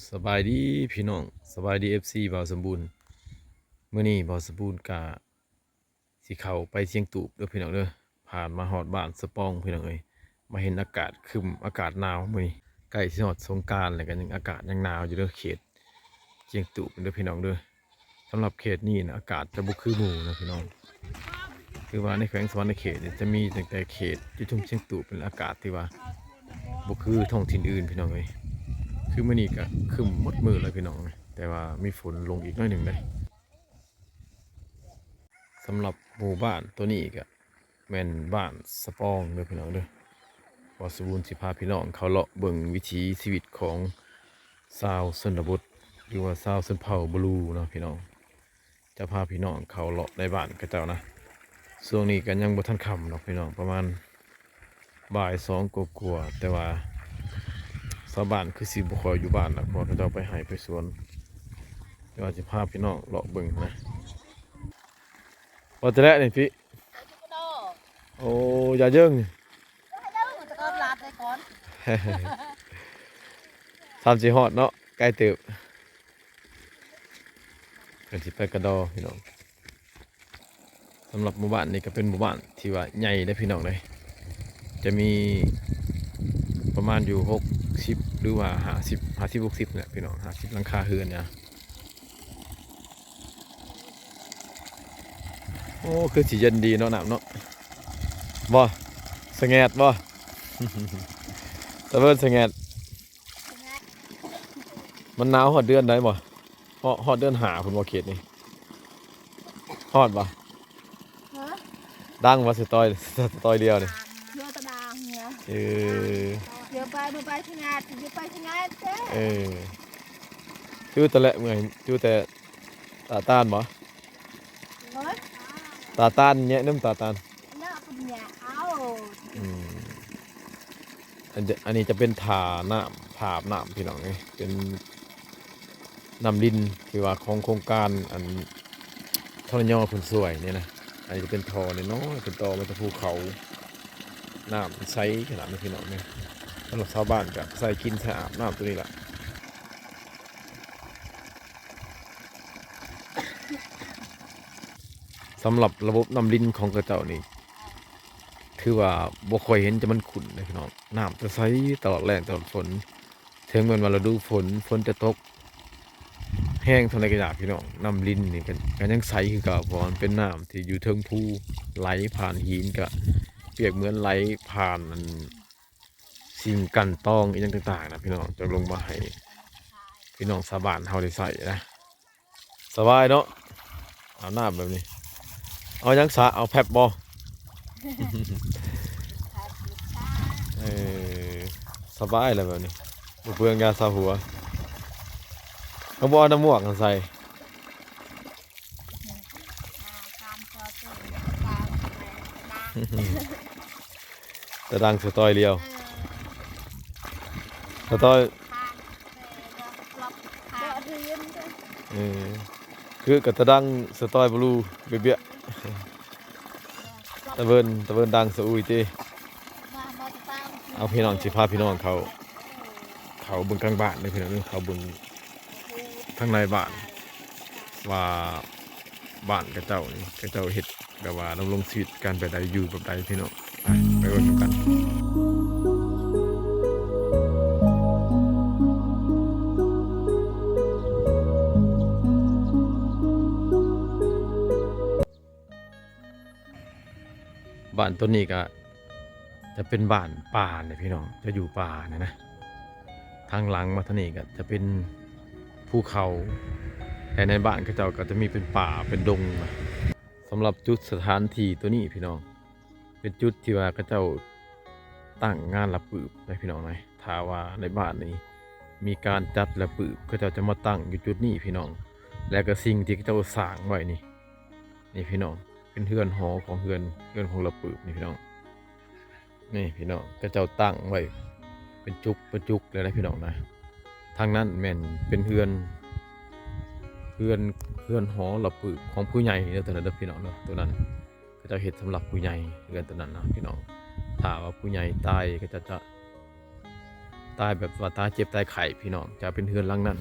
ສະບາຍດີພີ່ນ້ອງ ສະບາຍດີ ເອັຟຊີ ບ່າວສົມບູນ. ມື້ນີ້ບ່າວສົມບູນກະຊິເຂົ້າໄປຊຽງຕູບເດີພີ່ນ້ອງເດີ. ຜ່ານມາຮອດບ້ານສະປອງພີ່ນ້ອງເອີຍ ມາເຫັນອາກາດຄຶ້ມ ອາກາດໜາວມື້ນີ້. ໃກ້ຊິຮອດສົງການແລ້ວ ກະຍັງອາກາດຍັງໜາວຢູ່ເດີ ເຂດຊຽງຕູບເດີພີ່ນ້ອງເດີ. ສຳລັບເຂດນີ້ນະ ອາກາດຈະບໍ່ຄືໝູ່ນະພີ່ນ້ອງ. ຄືວ່າໃນແຂວງສະຫວັນນະເຂດນີ້ ຈະມີຕັ້ງແຕ່ເຂດຢູ່ເທິງຊຽງຕູບ ເປັນອາກາດທີ່ວ່າບໍ່ຄືທ້ອງຖິ່ນອື່ນພີ່ນ້ອງເອີຍ. ຄືມື້ນີ້ກະຄຶ້ມໝົດມື້ແລ້ວພີ່ນ້ອງເອີຍ ແຕ່ວ່າມີຝົນລົງອີກໜ້ອຍໜຶ່ງເດ້. ສຳລັບໝູ່ບ້ານໂຕນີ້ກະແມ່ນບ້ານສະປອງເດີພີ່ນ້ອງເດີ. ບ່າວສົມບູນຊິພາພີ່ນ້ອງເຂົ້າເລາະເບິ່ງວິຖີຊີວິດຂອງຊາວຊົນນະບົດ ຫຼືວ່າຊາວຊົນເຜົ່າບລູເນາະພີ່ນ້ອງ. ຈະພາພີ່ນ້ອງເຂົ້າເລາະໃນບ້ານເຂົາເຈົ້ານະ. ຊ່ວງນີ້ກະຍັງບໍ່ທັນຄ່ຳດອກພີ່ນ້ອງ ປະມານບ່າຍສອງກວ່າໆ ແຕ່ວ່າຊາວບ້ານຄືຊິບໍ່ຄ່ອຍຢູ່ບ້ານດອກ ເພາະວ່າເຂົາເຈົ້າໄປໄຮ່ໄປສວນ. ແຕ່ວ່າຊິພາພີ່ນ້ອງເລາະເບິ່ງນະ. ວ່າແຕ່ແລະນີ້ພີ່ ໂອ້ ຢ່າເຢິງ ສາມສີ່ຮອດເນາະ ໃກ້ເຕີບ. ເພິ່ນຊິໄປກະດໍພີ່ນ້ອງ. ສຳລັບໝູ່ບ້ານນີ້ກະເປັນໝູ່ບ້ານທີ່ວ່າໃຫຍ່ເດ້ພີ່ນ້ອງເດ້. ຈະມີປະມານຢູ່ຫົກສິບ ຫຼືວ່າຫ້າສິບ ຫ້າສິບ ຫົກສິບນີ້ແຫຼະພີ່ນ້ອງ ຫ້າສິບຫຼັງຄາເຮືອນນະ. ໂອ້ ຄືຊິເຢັນດີເນາະ ນ້ຳເນາະ ບໍ່ ສະແງດບໍ່ ຕາເບິ່ນສະແງດ. ມັນໜາວຮອດເດືອນໃດບໍ່? ຮອດ ຮອດເດືອນຫ້າພຸ້ນບໍ່ ເຂດນີ້? ຮອດບໍ່? ຮະ? ດັງບໍ່ ສະຕອຍ ສະຕອຍດຽວນີ້? ດຽວຕະດາງເນຍ. ເອີ ດຽວໄປ ບໍ່ໄປສະຫງັດ ດຽວໄປສະຫງັດເດ້. ເອີ ຈຸແຕ່ແລະ ເມື່ອຍ ຈຸແຕ່ຕາຕານບໍ່? ຮະ? ຕາຕານແຍະນຳຕາຕານ. ເນາະ ເພິ່ນແຍະເອົາ. ອືມ ອັນ ອັນນີ້ຈະເປັນທ່ານ້ຳ ທ່າອາບນ້ຳພີ່ນ້ອງເອີຍ ເປັນນ້ຳລິນ ທີ່ວ່າຂອງໂຄງການອັນ ທນຍ ເພິ່ນຊ່ວຍນີ້ນະ. ອັນນີ້ຈະເປັນທໍ່ນ້ອຍໆ ເພິ່ນຕໍ່ມາຈາກພູເຂົາ ນ້ຳໃສຂະໜາດນີ້ພີ່ນ້ອງເອີຍ. ສຳລັບຊາວບ້ານກະໃຊ້ກິນໃຊ້ອາບນ້ຳໂຕນີ້ລະ. ສຳລັບລະບົບນ້ຳລິນຂອງເຂົາເຈົ້ານີ້ ຖືວ່າບໍ່ຄ່ອຍເຫັນຈະມັນຂຸ້ນເດ້ພີ່ນ້ອງ. ນ້ຳຈະໃສຕະຫຼອດແລ້ງຕະຫຼອດຝົນ ເຖິງແມ່ນວ່າລະດູຝົນ ຝົນຈະຕົກແຮງເທົ່າໃດກະຢ່າພີ່ນ້ອງ ນ້ຳລິນນີ້ກະ ກະຍັງໃສຄືເກົ່າ ເພາະວ່າມັນເປັນນ້ຳທີ່ຢູ່ເທິງພູ ໄຫຼຜ່ານຫີນ ກະປຽບເໝືອນໄຫຼຜ່ານອັນ ສິ່ງກັ່ນຕອງອີ່ຫຍັງຕ່າງໆນະພີ່ນ້ອງ ຈະລົງມາໃຫ້ພີ່ນ້ອງຊາວບ້ານເຮົາໄດ້ໃຊ້ນະ. ສະບາຍເນາະ ອາບນ້ຳແບບນີ້. ເອົາຫຍັງສະ ເອົາແພັບບໍ່? ເອີ ສະບາຍແລ້ວແບບນີ້ ບໍ່ເປືອງຢາສະຫົວ. ເຮົາບໍ່ເອົານ້ຳໝວກຫັ້ນໃສ່ ຕາດັງສະຕອຍດຽວ ສະຕອຍ ເອີ ຄືກັບຕາດັງສະຕອຍບລູເບຍ ຕາເວິນ ຕາເວິນດັງສະອຸຍຕິ. ເອົາ ພີ່ນ້ອງ ຊິພາພີ່ນ້ອງເຂົ້າ ເຂົ້າເບິ່ງກາງບ້ານເດີພີ່ນ້ອງ ເຂົ້າເບິ່ງທາງໃນບ້ານ ວ່າບ້ານເຂົາເຈົ້ານີ້ ເຂົາເຈົ້າເຮັດແບບວ່າດຳລົງຊີວິດການແບບໃດ ຢູ່ແບບໃດພີ່ນ້ອງ. ໄປ ໄປເບິ່ງນຳກັນ. ບ້ານໂຕນີ້ກະຈະເປັນບ້ານປ່າແຫຼະພີ່ນ້ອງ ຈະຢູ່ປ່ານີ້ນະ. ທາງຫຼັງມາທາງນີ້ກະຈະເປັນພູເຂົາ ແລະ ໃນບ້ານເຂົາເຈົ້າກະຈະມີເປັນປ່າເປັນດົງນະ. ສຳລັບຈຸດສະຖານທີ່ໂຕນີ້ພີ່ນ້ອງ ເປັນຈຸດທີ່ວ່າເຂົາເຈົ້າຕັ້ງງານລະປຶບນະພີ່ນ້ອງນະ. ຖ້າວ່າໃນບ້ານນີ້ມີການຈັດລະປຶບ ເຂົາເຈົ້າຈະມາຕັ້ງຢູ່ຈຸດນີ້ພີ່ນ້ອງ. ແລະກະສິ່ງທີ່ເຂົາເຈົ້າສ້າງໄວ້ນີ້ ນີ້ພີ່ນ້ອງ ເປັນເຮືອນຫໍຂອງເຮືອນ ເຮືອນຂອງລະປຶບນີ້ພີ່ນ້ອງ. ນີ້ພີ່ນ້ອງ ເຂົາເຈົ້າຕັ້ງໄວ້ເປັນຈຸກເປັນຈຸກເລີຍນະພີ່ນ້ອງນະ. ທາງນັ້ນແມ່ນເປັນເຮືອນ ເຮືອນ ເຮືອນຫໍລະປຶບຂອງຜູ້ໃຫຍ່ເດີ ໂຕນັ້ນເດີພີ່ນ້ອງເດີ ໂຕນັ້ນ ເຂົາເຈົ້າເຮັດສຳລັບຜູ້ໃຫຍ່ ເຮືອນໂຕນັ້ນນະພີ່ນ້ອງ. ຖ້າວ່າຜູ້ໃຫຍ່ຕາຍ ເຂົາເຈົ້າຈະ ຕາຍແບບວ່າຕາຍເຈັບຕາຍໄຂ້ພີ່ນ້ອງ ຈະເປັນເຮືອນຫຼັງນັ້ນ.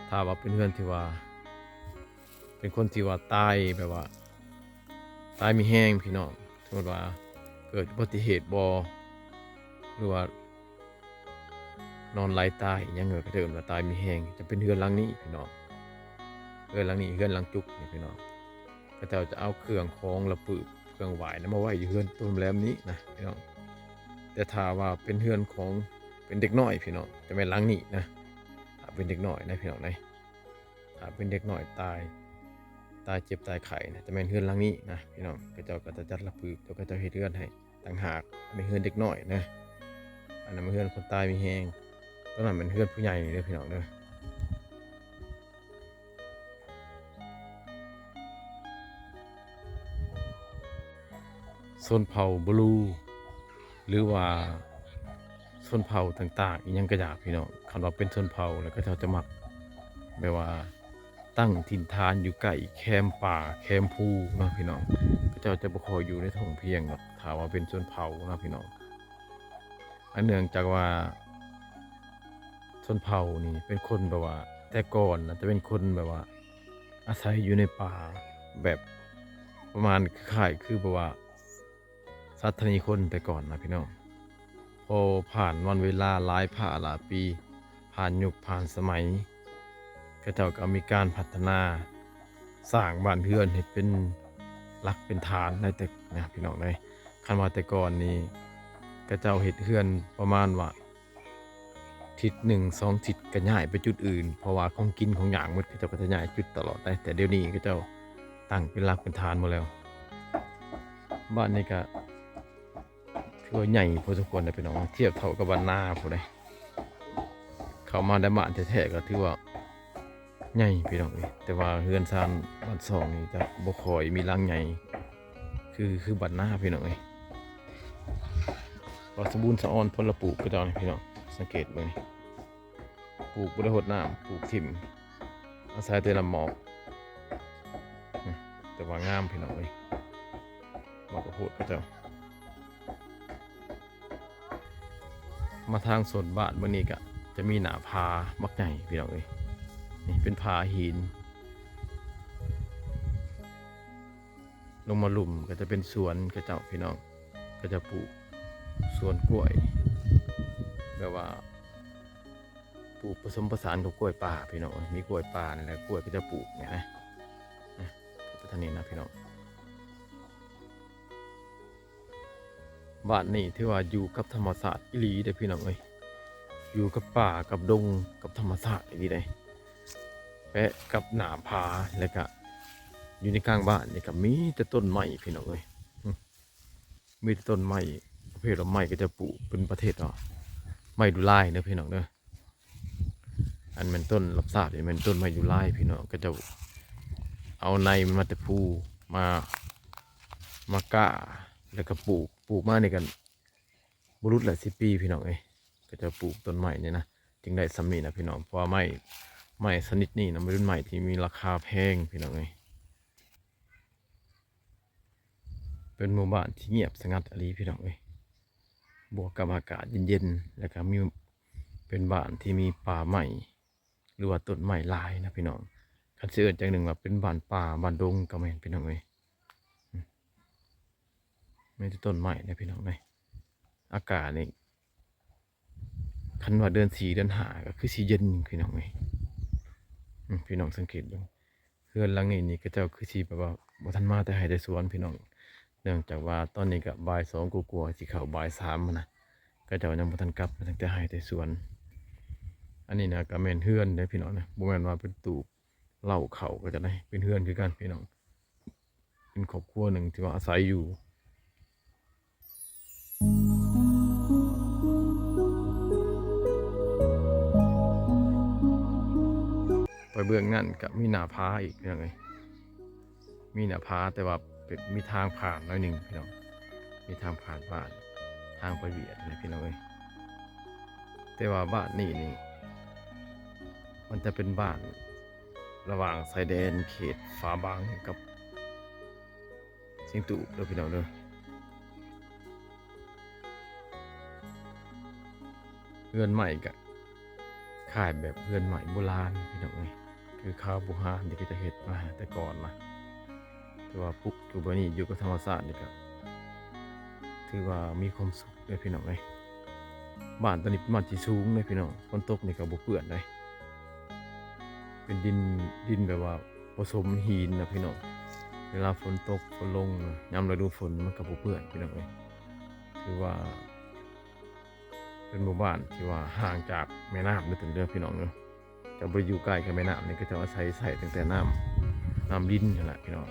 ຖ້າວ່າເປັນເຮືອນທີ່ວ່າ ເປັນຄົນທີ່ວ່າຕາຍແບບວ່າ ຕາຍມີແຮງພີ່ນ້ອງ ສົມມຸດວ່າເກີດອຸບັດຕິເຫດບໍ ຫຼືວ່ານອນໄຫຼຕາຍອີ່ຫຍັງ ເຂົາເອີ້ນວ່າຕາຍມີແຮງ ຈະເປັນເຮືອນຫຼັງນີ້ພີ່ນ້ອງ. ເຮືອນຫຼັງນີ້ ເຮືອນຫຼັງຈຸກນີ້ພີ່ນ້ອງ ເຂົາເຈົ້າຈະເອົາເຄື່ອງຂອງລະປຶກ ເຄື່ອງໄຫວ້ນະ ມາໄວ້ຢູ່ເຮືອນໂຕໂຮງແຮມນີ້ນະພີ່ນ້ອງ. ແຕ່ຖ້າວ່າເປັນເຮືອນຂອງ ເປັນເດັກນ້ອຍພີ່ນ້ອງ ຈະແມ່ນຫຼັງນີ້ນະ. ຖ້າເປັນເດັກນ້ອຍນະພີ່ນ້ອງນະ ຖ້າເປັນເດັກນ້ອຍຕາຍ ຕາຍເຈັບຕາຍໄຂ້ນະ ຈະແມ່ນເຮືອນຫຼັງນີ້ນະພີ່ນ້ອງ. ເຂົາເຈົ້າກໍຈະຈັດລະປຶກ ແລ້ວເຂົາເຈົ້າເຮັດເຮືອນໃຫ້ຕ່າງຫາກ. ອັນນີ້ເຮືອນເດັກນ້ອຍນະ ອັນນັ້ນແມ່ນເຮືອນຄົນຕາຍມີແຮງ ຕົວນັ້ນແມ່ນເຮືອນຜູ້ໃຫຍ່ເດີພີ່ນ້ອງເດີ. ຊົນເຜົ່າບລູ ຫຼືວ່າຊົນເຜົ່າຕ່າງໆ ອີ່ຫຍັງກໍຢາກພີ່ນ້ອງ ຄັນວ່າເປັນຊົນເຜົ່າແລ້ວ ເຂົາເຈົ້າຈະມັກແບບວ່າຕັ້ງຖິ່ນຖານຢູ່ໃກ້ແຄມປ່າແຄມພູເນາະພີ່ນ້ອງ. ເຂົາເຈົ້າຈະບໍ່ຄ່ອຍຢູ່ໃນທົ່ງພຽງດອກ ຖ້າວ່າເປັນຊົນເຜົ່າເນາະພີ່ນ້ອງ. ອັນເນື່ອງຈາກວ່າຊົນເຜົ່ານີ້ເປັນຄົນແບບວ່າ ແຕ່ກ່ອນນະຈະເປັນຄົນແບບວ່າອາໄສຢູ່ໃນປ່າ ແບບປະມານຄ້າຍໆຄືແບບວ່າສັດທະນີຄົນແຕ່ກ່ອນນະພີ່ນ້ອງ. ພໍຜ່ານວັນເວລາຫຼາຍພະຫຼາຍປີ ຜ່ານຍຸກຜ່ານສະໄໝ ເຂົາເຈົ້າກໍມີການພັດທະນາ ສ້າງບ້ານເຮືອນໃຫ້ເປັນຫຼັກເປັນຖານໄດ້ແຕ່ນະພີ່ນ້ອງເອີຍ. ຄັນວ່າແຕ່ກ່ອນນີ້ ເຂົາເຈົ້າເຮັດເຮືອນປະມານວ່າທິດໜຶ່ງສອງທິດກໍຍ້າຍໄປຈຸດອື່ນ ເພາະວ່າຂອງກິນຂອງຫຍັງໝົດ ເຂົາເຈົ້າກໍຈະຍ້າຍຈຸດຕະຫຼອດໄດ໋. ແຕ່ດຽວນີ້ເຂົາເຈົ້າຕັ້ງເປັນຫຼັກເປັນຖານໝົດແລ້ວ. ບ້ານນີ້ກໍ ຖືວ່າໃຫຍ່ພໍສົມຄວນເດ້ພີ່ນ້ອງ ທຽບເທົ່າກັບບ້ານນາພຸ້ນເດ້. ເຂົ້າມາໃນບ້ານແທ້ໆກໍຖືວ່າໃຫຍ່ພີ່ນ້ອງເອີຍ ແຕ່ວ່າເຮືອນຊານບ້ານຊ່ອງນີ້ຈະບໍ່ຄ່ອຍມີຫຼັງໃຫຍ່ຄື ຄືບ້ານນາພີ່ນ້ອງເອີຍ. ວ່າສະບູນສະອອນພົນລະປູກເຂົາເຈົ້ານີ້ພີ່ນ້ອງ ສັງເກດເບິ່ງນີ້ ປູກບໍ່ໄດ້ຫົດນ້ຳ ປູກຖິ້ມ ອາໄສແຕ່ນ້ຳໝອກ ແຕ່ວ່າງາມພີ່ນ້ອງເອີຍ ໝາກກະໂພດເຂົາເຈົ້າ. ມາທາງໂຊນບ້ານມື້ນີ້ກະຈະມີໜ້າຜາບັກໃຫຍ່ພີ່ນ້ອງເອີຍ ນີ້ເປັນຜາຫີນ ລົງມາລຸ່ມກໍຈະເປັນສວນເຂົາເຈົ້າພີ່ນ້ອງ ເຂົາເຈົ້າປູກສວນກ້ວຍ ແບບວ່າ ປູກປະສົມປະສານກັບກ້ວຍປ່າພີ່ນ້ອງ ມີກ້ວຍປ່ານີ້ແຫຼະ ກ້ວຍເຂົາເຈົ້າປູກນີ້ນະ ໄປທາງນີ້ນະພີ່ນ້ອງ. ບ້ານນີ້ຖືວ່າຢູ່ກັບທຳມະຊາດອີ່ຫຼີເດ້ພີ່ນ້ອງເອີຍ ຢູ່ກັບປ່າກັບດົງ ກັບທຳມະຊາດອີ່ຫຼີເດ້ ແປະກັບໜ້າຜາ ແລ້ວກະຢູ່ໃນກາງບ້ານນີ້ກະມີແຕ່ຕົ້ນໄມ້ພີ່ນ້ອງເອີຍ ມີແຕ່ຕົ້ນໄມ້ ປະເພດວ່າໄມ້ເຂົາເຈົ້າປູກເປັນປະເພດວ່າໄມ້ດູ່ລາຍເດີພີ່ນ້ອງເດີ. ອັນແມ່ນຕົ້ນລາບຊາບນີ້ແມ່ນຕົ້ນໄມ້ດູ່ລາຍພີ່ນ້ອງ ເຂົາເຈົ້າເອົາໃນມັນມາແຕ່ພູ ມາ ມາກ້າ ແລ້ວກໍປູກ ປູກມານີ້ກໍບໍ່ຫຼຸດລະສິບປີພີ່ນ້ອງເອີຍ. ເຂົາເຈົ້າປູກຕົ້ນໄມ້ນີ້ນະ ຈຶ່ງໄດ້ສ່ຳນີ້ນະພີ່ນ້ອງ ເພາະວ່າໄມ້ ໄມ້ຊະນິດນີ້ນະ ມັນເປັນໄມ້ທີ່ມີລາຄາແພງພີ່ນ້ອງເອີຍ. ເປັນໝູ່ບ້ານທີ່ງຽບສະຫງັດອີ່ຫຼີພີ່ນ້ອງເອີຍ ບວກກັບອາກາດເຢັນໆ ແລ້ວກໍມີ ເປັນບ້ານທີ່ມີປ່າໄມ້ ຫຼືວ່າຕົ້ນໄມ້ຫຼາຍນະພີ່ນ້ອງ. ຄັນຊິເອີ້ນຈັ່ງໜຶ່ງວ່າເປັນບ້ານປ່າ ບ້ານດົງກໍແມ່ນພີ່ນ້ອງເອີຍ ມີແຕ່ຕົ້ນໄມ້ນະພີ່ນ້ອງເອີຍ. ອາກາດນີ້ ຄັນວ່າເດືອນສີ່ເດືອນຫ້າກໍຄືຊິເຢັນພີ່ນ້ອງເອີຍ. ອືມ ພີ່ນ້ອງສັງເກດເບິ່ງ ເຮືອນຫຼັງນີ້ນີ້ ເຂົາເຈົ້າຄືຊິແບບວ່າບໍ່ທັນມາແຕ່ໄຮ່ແຕ່ສວນພີ່ນ້ອງ ເນື່ອງຈາກວ່າຕອນນີ້ກໍບ່າຍສອງກວ່າໆ ຊິເຂົ້າບ່າຍສາມນະ ເຂົາເຈົ້າຍັງບໍ່ທັນກັບມາຕັ້ງແຕ່ໄຮ່ແຕ່ສວນ. ອັນນີ້ນະກໍແມ່ນເຮືອນເດ້ພີ່ນ້ອງນະ ບໍ່ແມ່ນວ່າເປັນຕູບເລົ້າເຂົ້າ ເຂົາເຈົ້າໄດ້ ເປັນເຮືອນຄືກັນພີ່ນ້ອງ. ເປັນຄອບຄົວໜຶ່ງທີ່ວ່າອາໄສຢູ່ ໄປເບື້ອງນັ້ນກະມີໜ້າຜາອີກພີ່ນ້ອງເອີຍ ມີໜ້າຜາ ແຕ່ວ່າເປັນ ມີທາງຜ່ານໜ້ອຍໜຶ່ງພີ່ນ້ອງ ມີທາງຜ່ານບ້ານ ທາງໄປວຽກນະພີ່ນ້ອງເອີຍ. ແຕ່ວ່າບ້ານນີ້ນີ້ ມັນຈະເປັນບ້ານ ລະຫວ່າງຊາຍແດນເຂດຝາບັງກັບຊຽງຕູບເດີພີ່ນ້ອງເດີ. ຮືອນໄມ້ກະຄ້າຍແບບເຮືອນໄມ້ໂບລານພີ່ນ້ອງເອີຍ ຄືຄາວບູຮານທີ່ເຂົາເຈົ້າເຮັດມາແຕ່ກ່ອນນະ. ຖືວ່າປຸກຢູ່ແບບນີ້ ຢູ່ກັບທຳມະຊາດນີ້ກະຖືວ່າມີຄວາມສຸກເດ້ພີ່ນ້ອງເອີຍ. ບ້ານໂຕນີ້ເປັນບ້ານທີ່ສູງເດ້ພີ່ນ້ອງ ຝົນຕົກນີ້ກະບໍ່ເປື້ອນເດ້ ເປັນດິນ ດິນແບບວ່າປະສົມຫີນນະພີ່ນ້ອງ. ເວລາຝົນຕົກຝົນລົງ ຍາມລະດູຝົນມັນກະບໍ່ເປື້ອນພີ່ນ້ອງເອີຍ. ຖືວ່າເປັນໝູ່ບ້ານທີ່ວ່າຫ່າງຈາກແມ່ນ້ຳເດີ ເດີພີ່ນ້ອງເດີ. ເຈົ້າບໍ່ໄດ້ຢູ່ໃກ້ກັບແມ່ນ້ຳນີ້ ເຂົາເຈົ້າອາໄສໃຊ້ຕັ້ງແຕ່ນ້ຳ ນ້ຳລິນຫັ້ນແຫຼະພີ່ນ້ອງ.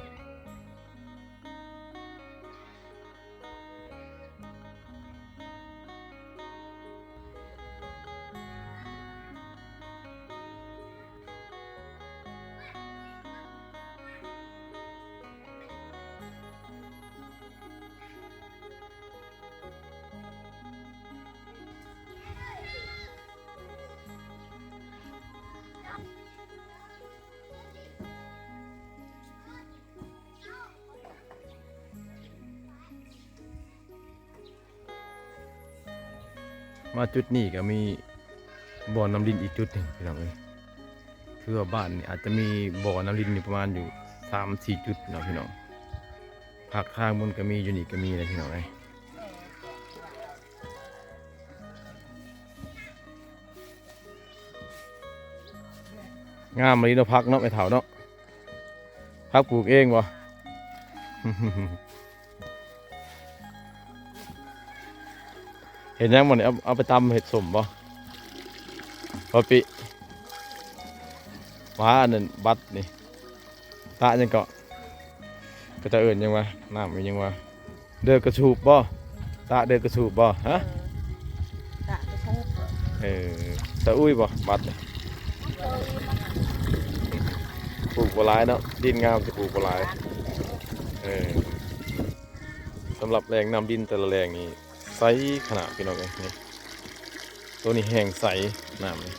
ມາຈຸດນີ້ກະມີບໍ່ນ້ຳລິນອີກຈຸດໜຶ່ງພີ່ນ້ອງເອີຍ. ຄືວ່າບ້ານນີ້ອາດຈະມີບໍ່ນ້ຳລິນຢູ່ປະມານຢູ່ສາມສີ່ຈຸດເນາະພີ່ນ້ອງ. ພາກທາງພຸ້ນກະມີ ຢູ່ນີ້ກະມີນະພີ່ນ້ອງເອີຍ. ງາມອີ່ຫຼີເນາະ ຜັກເນາະ ແມ່ເຖົ້າເນາະ. ຜັກປູກເອງບໍ່? ເຮັດຫຍັງບໍ່ນີ້? ເອົາ ເອົາໄປຕຳເຮັດສົ້ມບໍ່? ບໍ່ປິ ວ່າອັນນັ້ນບັດນີ້ ຕະຫຍັງເກາະ ເຂົາເຈົ້າເອີ້ນຫຍັງວະ ນ້ຳອີ່ຫຍັງວະ? ເດີກະສູບບໍ່? ຕະເດີກະສູບບໍ່? ຮະ? ເອີ ຕະກະສູບ. ເອີ ຕະອຸ້ຍບໍ່? ບັດນີ້ ປູກບໍ່ຫຼາຍເນາະ ດິນງາມຊິປູກບໍ່ຫຼາຍ. ເອີ ສຳລັບແຫຼ່ງນ້ຳດິນແຕ່ລະແຫຼ່ງນີ້ ໃສຂະໜາດພີ່ນ້ອງເອີຍ. ນີ້ ໂຕນີ້ແຫ້ງໃສ ນ້ຳນີ້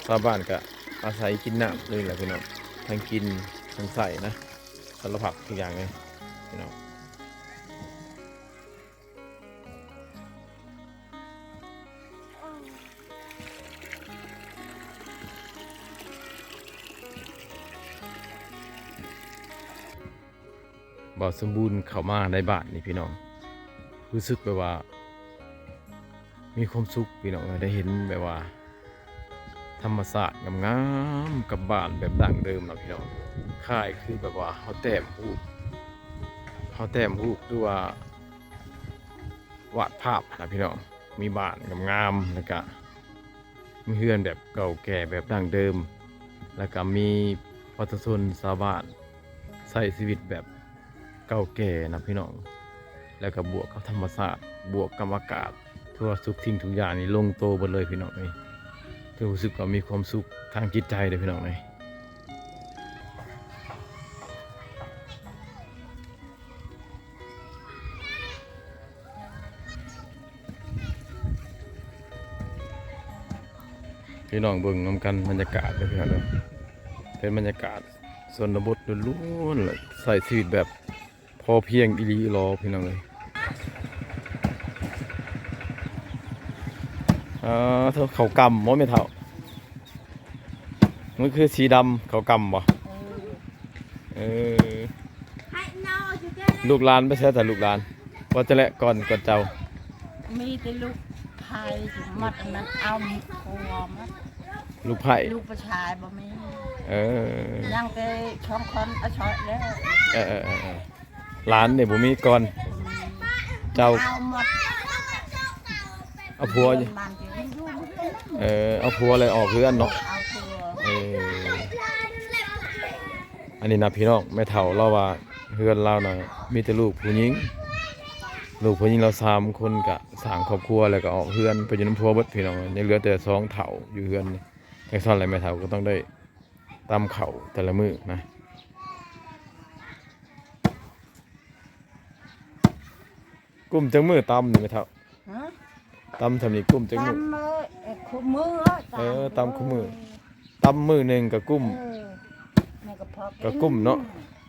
ຊາວບ້ານກະອາໄສກິນນ້ຳນີ້ແຫຼະພີ່ນ້ອງ ທັງກິນທັງໃຊ້ນະ ສາລະພັດທຸກຢ່າງເລີຍພີ່ນ້ອງ. ບ່າວສົມບູນເຂົ້າມາໃນບ້ານນີ້ພີ່ນ້ອງ ຮູ້ສຶກແບບວ່າມີຄວາມສຸກພີ່ນ້ອງ ໄດ້ເຫັນແບບວ່າທຳມະຊາດງາມໆ ກັບບ້ານແບບດັ້ງເດີມນະພີ່ນ້ອງ. ຄ້າຍຄືແບບວ່າເຮົາແຕ້ມຮູບ ເຮົາແຕ້ມຮູບ ຫຼືວ່າວາດພາບນະພີ່ນ້ອງ. ມີບ້ານງາມໆ ແລ້ວກະມີເຮືອນແບບເກົ່າແກ່ແບບດັ້ງເດີມ ແລ້ວກະມີປະຊາຊົນຊາວບ້ານໃຊ້ຊີວິດແບບເກົ່າແກ່ນະພີ່ນ້ອງ ແລ້ວກະບວກກັບທຳມະຊາດ ບວກກັບອາກາດ ຖືວ່າທຸກສິ່ງທຸກຢ່າງນີ້ລົງໂຕເບິດເລີຍພີ່ນ້ອງເອີຍ. ຖື ຮູ້ສຶກວ່າມີຄວາມສຸກທາງຈິດໃຈເດີພີ່ນ້ອງເອີຍ. ພີ່ນ້ອງເບິ່ງນຳກັນ ບັນຍາກາດເດີພີ່ນ້ອງເດີ ເປັນບັນຍາກາດຊົນນະບົດລ້ວນໆ ແລະ ໃຊ້ຊີວິດແບບພໍພຽງອີ່ຫຼີຫຼໍພີ່ນ້ອງເອີຍ. ອ່າ ເຂົ້າກຳບໍ່ແມ່ເຖົ້າ? ມັນຄືສີດຳ ເຂົ້າກຳບໍ່? ເອີ ເອີ ລູກຫຼານໄປໃສຕາ ລູກຫຼານ? ວ່າຈະແລະກ່ອນ ກ່ອນເຈົ້າ ມີແຕ່ລູກໄຜ່ໝົດ ອັນນັ້ນເອົາຜົວໝົດ ລູກໄຜ່ ລູກຜູ້ຊາຍບໍ່ມີ. ເອີ ຍັງແຕ່ສອງຄົນ ອາຊອຍແລ້ວ. ເອີໆໆໆ ຫຼານນີ້ບໍ່ມີກ່ອນ ເຈົ້າ ເອົາໝົດ ເອົາຜົວຢູ່ ເອີ ເອົາຜົວແລ້ວອອກເຮືອນເນາະ. ເອີ ອັນນີ້ນະພີ່ນ້ອງ ແມ່ເຖົ້າລາວວ່າເຮືອນລາວນະມີແຕ່ລູກຜູ້ຍິງ ລູກຜູ້ຍິງລາວສາມຄົນກະສ້າງຄອບຄົວ ແລ້ວກະອອກເຮືອນໄປຢູ່ນຳຜົວເບິດພີ່ນ້ອງ. ຍັງເຫຼືອແຕ່ສອງເຖົ້າຢູ່ເຮືອນນີ້ ຈັ່ງຊັ້ນແຫຼະ ແມ່ເຖົ້າກະຕ້ອງໄດ້ ຕຳເຂົ້າແຕ່ລະມື້ນະ. ກຸ້ມຈັກມື້ຕຳນີ້ແມ່ເຖົ້າ? ຮະ? ຕຳຊ່ຳນີ້ກຸ້ມຈັກມື້? ຕຳມື້ ເອີ ຄູ່ມື້ ເອີ ຕຳຄູ່ມື້ ຕຳມື້ໜຶ່ງກະກຸ້ມ ເອີ ແມ່ນກະພໍ ກະກຸ້ມເນາະ.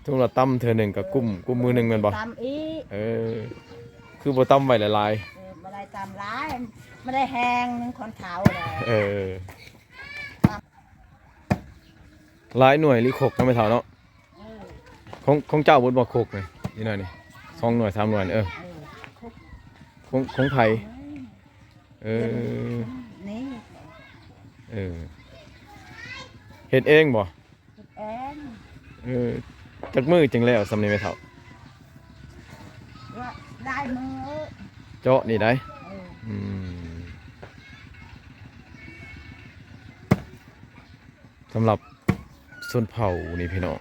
ສົມມຸດວ່າຕຳເທື່ອໜຶ່ງກະກຸ້ມ ເອີ ກຸ້ມມື້ໜຶ່ງແມ່ນບໍ່? ຕຳອີກ ເອີ ຄືບໍ່ຕຳໄວ້ຫຼາຍໆ? ເອີ ບໍ່ໄດ້ຕຳຫຼາຍ ບໍ່ໄດ້ແຮງ ມັນຄົນເຖົ້າແລ້ວ. ເອີ ຫຼາຍໜ່ວຍອີ່ຫຼີຄົກເນາະ ແມ່ເຖົ້າເນາະ. ເອີ ຂອງ ຂອງເຈົ້າເບິດບໍ່ຄົກນີ້ ອີ່ໜ່ວຍນີ້ ສອງໜ່ວຍ ສາມໜ່ວຍນີ້. ເອີ ເອີ ຄົກ ຂອງ ຂອງໃຜ? ເອີ ເອີ ນີ້ ເອີ ເຮັດເອງບໍ່? ເຮັດເອງ. ເອີ ຈັກມື້ຈຶ່ງແລ້ວຊ່ຳນີ້ແມ່ເຖົ້າ? ກໍຫຼາຍມື້. ເຈາະນີ້ໄດ໋? ເອີ ອືມ. ສຳລັບຊົນເຜົ່ານີ້ພີ່ນ້ອງ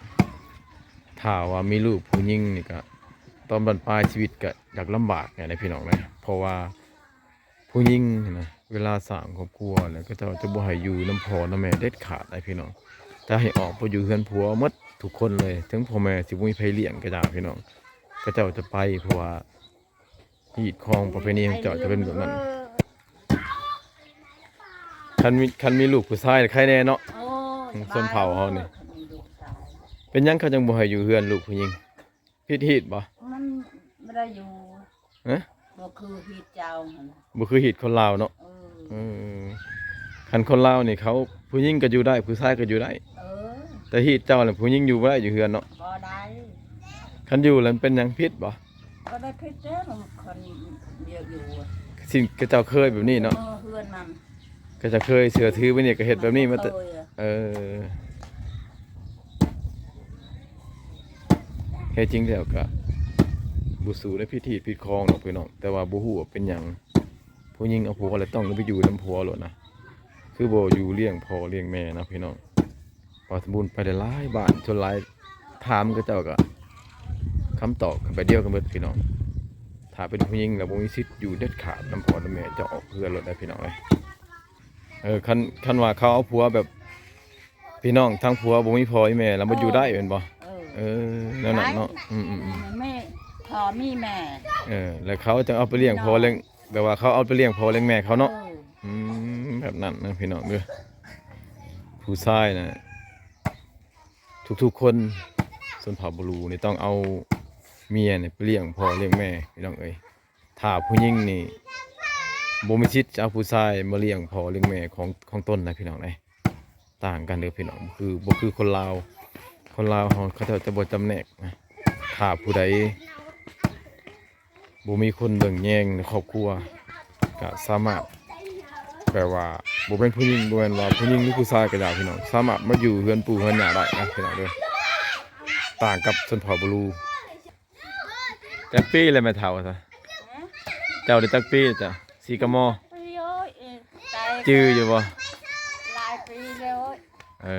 ຖ້າວ່າມີລູກຜູ້ຍິງນີ້ກະ ຕອນບັ້ນປາຍຊີວິດກະຢາກລຳບາກແດ່ເດ້ພີ່ນ້ອງເດ້. ເພາະວ່າຜູ້ຍິງຫັ້ນນະ ເວລາສ້າງຄອບຄົວແລ້ວ ເຂົາເຈົ້າຈະບໍ່ໃຫ້ຢູ່ນຳພໍ່ນຳແມ່ເດັດຂາດໄດ໋ພີ່ນ້ອງ. ຈະໃຫ້ອອກໄປຢູ່ເຮືອນຜົວໝົດທຸກຄົນເລີຍ ເຖິງພໍ່ແມ່ຊິບໍ່ມີໃຜລ້ຽງກໍຕາມພີ່ນ້ອງ. ເຂົາເຈົ້າຈະໄປ ເພາະວ່າຮີດຄອງປະເພນີຂອງເຈົ້າຈະເປັນແບບນັ້ນ. ຄັນມີ ຄັນມີລູກຜູ້ຊາຍໄຄແນ່ເນາະ. ໂອ້ຍ ຊົນເຜົ່າເຮົານີ້ ເປັນຫຍັງເຂົາຈັ່ງບໍ່ໃຫ້ຢູ່ເຮືອນລູກຜູ້ຍິງ? ຜິດຮີດບໍ່? ມັນບໍ່ໄດ້ຢູ່. ຮະ? ບໍ່ຄືຮີດເຈົ້າຫັ້ນນະ. ບໍ່ຄືຮີດຄົນລາວເນາະ. ເອີ ເອີ ຄັນຄົນລາວນີ້ເຂົາ ຜູ້ຍິງກໍຢູ່ໄດ້ ຜູ້ຊາຍກໍຢູ່ໄດ້. ເອີ ແຕ່ຮີດເຈົ້າລະຜູ້ຍິງຢູ່ບໍ່ໄດ້ຢູ່ເຮືອນເນາະ. ບໍ່ໄດ້. ຄັນຢູ່ລະມັນເປັນຫຍັງ ຜິດບໍ່? ບໍ່ໄດ້ຜິດເດ້ ມັນຄົນດຽວຢູ່. ຊິ ເຂົາເຈົ້າເຄີຍແບບນີ້ເນາະ. ເອີ ເຮືອນມັນ ເຂົາເຈົ້າເຄີຍເຊື່ອຖືແບບນີ້ ກໍເຮັດແບບນີ້ມາແຕ່ ເອີ ແທ້ຈິງແລ້ວກະບໍ່ສູ້ໃນຜິດຮີດຜິດຄອງດອກພີ່ນ້ອງ. ແຕ່ວ່າບໍ່ຮູ້ວ່າເປັນຫຍັງ ຜູ້ຍິງເອົາຜົວແລ້ວຕ້ອງໄປຢູ່ນຳຜົວໂລດນະ. ຄືບໍ່ຢູ່ລ້ຽງພໍ່ລ້ຽງແມ່ນະພີ່ນ້ອງ. ບ່າວສະບູນໄປຫຼາຍໆບ້ານ ສ່ວນຫຼາຍຖາມເຂົາເຈົ້າກະຄຳຕອບກັນແບບດຽວກັນເບິດພີ່ນ້ອງ. ຖ້າເປັນຜູ້ຍິງແລ້ວບໍ່ມີສິດຢູ່ເດັດຂາດນຳພໍ່ນຳແມ່ ຈະອອກເຮືອນໂລດໄດ໋ພີ່ນ້ອງເອີຍ. ເອີ ຄັນ ຄັນວ່າເຂົາເອົາຜົວແບບ ພີ່ນ້ອງທາງຜົວບໍ່ມີພໍ່ມີແມ່ ແລ້ວມາຢູ່ໄດ້ແມ່ນບໍ່? ເອີ ເອີ ແນວນັ້ນເນາະ. ໄດ້ ອືມໆໆ ແມ່ ພໍ່ມີແມ່. ເອີ ແລ້ວເຂົາຈະເອົາໄປລ້ຽງພໍ່ລ້ຽງ ແບບວ່າເຂົາເອົາໄປລ້ຽງພໍ່ລ້ຽງແມ່ເຂົາເນາະ. ເອີ ອືມ ແບບນັ້ນນະພີ່ນ້ອງເດີ. ຜູ້ຊາຍນະ ທຸກໆຄົນ ຊົນເຜົ່າບລູນີ້ຕ້ອງເອົາເມຍນີ້ໄປລ້ຽງພໍ່ລ້ຽງແມ່ພີ່ນ້ອງເອີຍ. ຖ້າຜູ້ຍິງນີ້ບໍ່ມີສິດຈະເອົາຜູ້ຊາຍມາລ້ຽງພໍ່ລ້ຽງແມ່ຂອງ ຂອງຕົນນະພີ່ນ້ອງເອີຍ. ຕ່າງກັນເດີພີ່ນ້ອງ ຄື ບໍ່ຄືຄົນລາວ. ຄົນລາວເຮົາ ເຂົາເຈົ້າຈະບໍ່ຈຳແນກນະ. ຖ້າຜູ້ໃດບໍ່ມີຄົນເບິ່ງແຍງໃນຄອບຄົວ ກະສາມາດ ແບບວ່າບໍ່ແມ່ນຜູ້ຍິງ ບໍ່ແມ່ນວ່າຜູ້ຍິງຫຼືຜູ້ຊາຍກໍຕາມພີ່ນ້ອງ ສາມາດມາຢູ່ເຮືອນປູ່ເຮືອນຍ່າໄດ້ນະພີ່ນ້ອງເດີ. ຕ່າງກັບຊົນເຜົ່າບລູ. ຈັກປີແລ້ວແມ່ເຖົ້າຊະ? ເຈົ້າໄດ້ຈັກປີແລ້ວ ສີ່ກະມໍ? ຈື່ຢູ່ບໍ່? ຫຼາຍປີແລ້ວ. ເອີ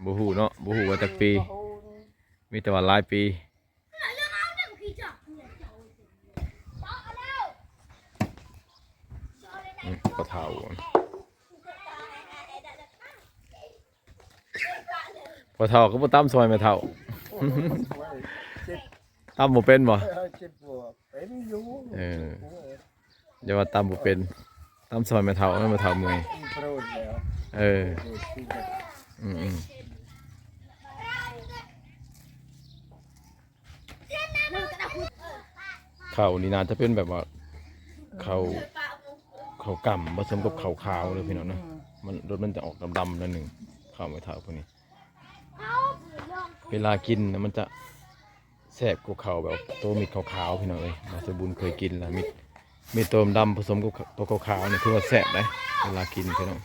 ບໍ່ຮູ້ເນາະ ບໍ່ຮູ້ວ່າຈັກປີ ບໍ່ຮູ້ ມີແຕ່ວ່າຫຼາຍປີ. ອືມ ພໍ່ເຖົ້າ ພໍ່ເຖົ້າຄືບໍ່ຕຳຊ່ອຍແມ່ເຖົ້າ? ຕຳບໍ່ເປັນບໍ່? ເອີ ເຈັບຫົວເປັນຢູ່. ເອີ ຢ່າວ່າຕຳບໍ່ເປັນ ຕຳຊ່ອຍແມ່ເຖົ້າ ແມ່ເຖົ້າເມື່ອຍ. ເອີ ອືມໆ. ເຂົ້ານີ້ໜ້າຈະເປັນແບບວ່າເຂົ້າ ເຂົ້າກ້ຳປະສົມກັບເຂົ້າຂາວເດີພີ່ນ້ອງເນາະ. ມັນ ລົດມັນຈະອອກດຳໆໜ້ອຍໜຶ່ງ ເຂົ້າໄມ້ເຖົ້າພວກນີ້. ເວລາກິນນະ ມັນຈະແຊບກວ່າເຂົ້າແບບໂຕເມັດຂາວໆ ພີ່ນ້ອງເອີຍ. ບ່າວສະບູນເຄີຍກິນລະ ເມັດ ເມັດໂຕດຳປະສົມກັບໂຕຂາວໆນີ້ ຖືວ່າແຊບເດ້ ເວລາກິນພີ່ນ້ອງ.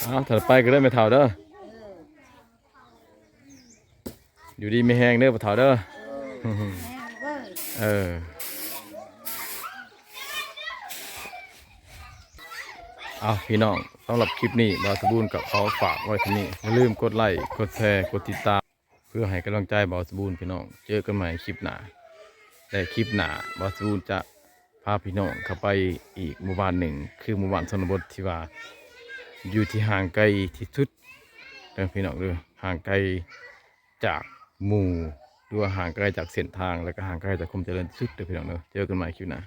ເອົາ ຖ້າໄປກໍເດີແມ່ເຖົ້າເດີ ຢູ່ດີມີແຮງເດີພໍ່ເຖົ້າເດີ. ເອີ ເອົາ ພີ່ນ້ອງ ສຳລັບຄລິບນີ້ ບ່າວສະບູນກໍຂໍຝາກໄວ້ເທົ່ານີ້. ຢ່າລືມກົດໄລ້ ກົດແຊ ກົດຕິດຕາມ ເພື່ອໃຫ້ກຳລັງໃຈບ່າວສະບູນ ພີ່ນ້ອງ. ເຈີກັນໃໝ່ຄລິບໜ້າ ແລະ ຄລິບໜ້າບ່າວສະບູນຈະພາພີ່ນ້ອງເຂົ້າໄປອີກໝູ່ບ້ານໜຶ່ງ ຄືໝູ່ບ້ານຊົນນະບົດທີ່ວ່າຢູ່ທີ່ຫ່າງໄກທີ່ສຸດເດີພີ່ນ້ອງເດີ. ຫ່າງໄກຈາກໝູ່ ຫຼືວ່າຫ່າງໄກຈາກເສັ້ນທາງ ແລະ ກໍຫ່າງໄກຈາກຄວາມຈະເລີນທີ່ສຸດເດີພີ່ນ້ອງເດີ. ເຈີກັນໃໝ່ຄລິບໜ້າ.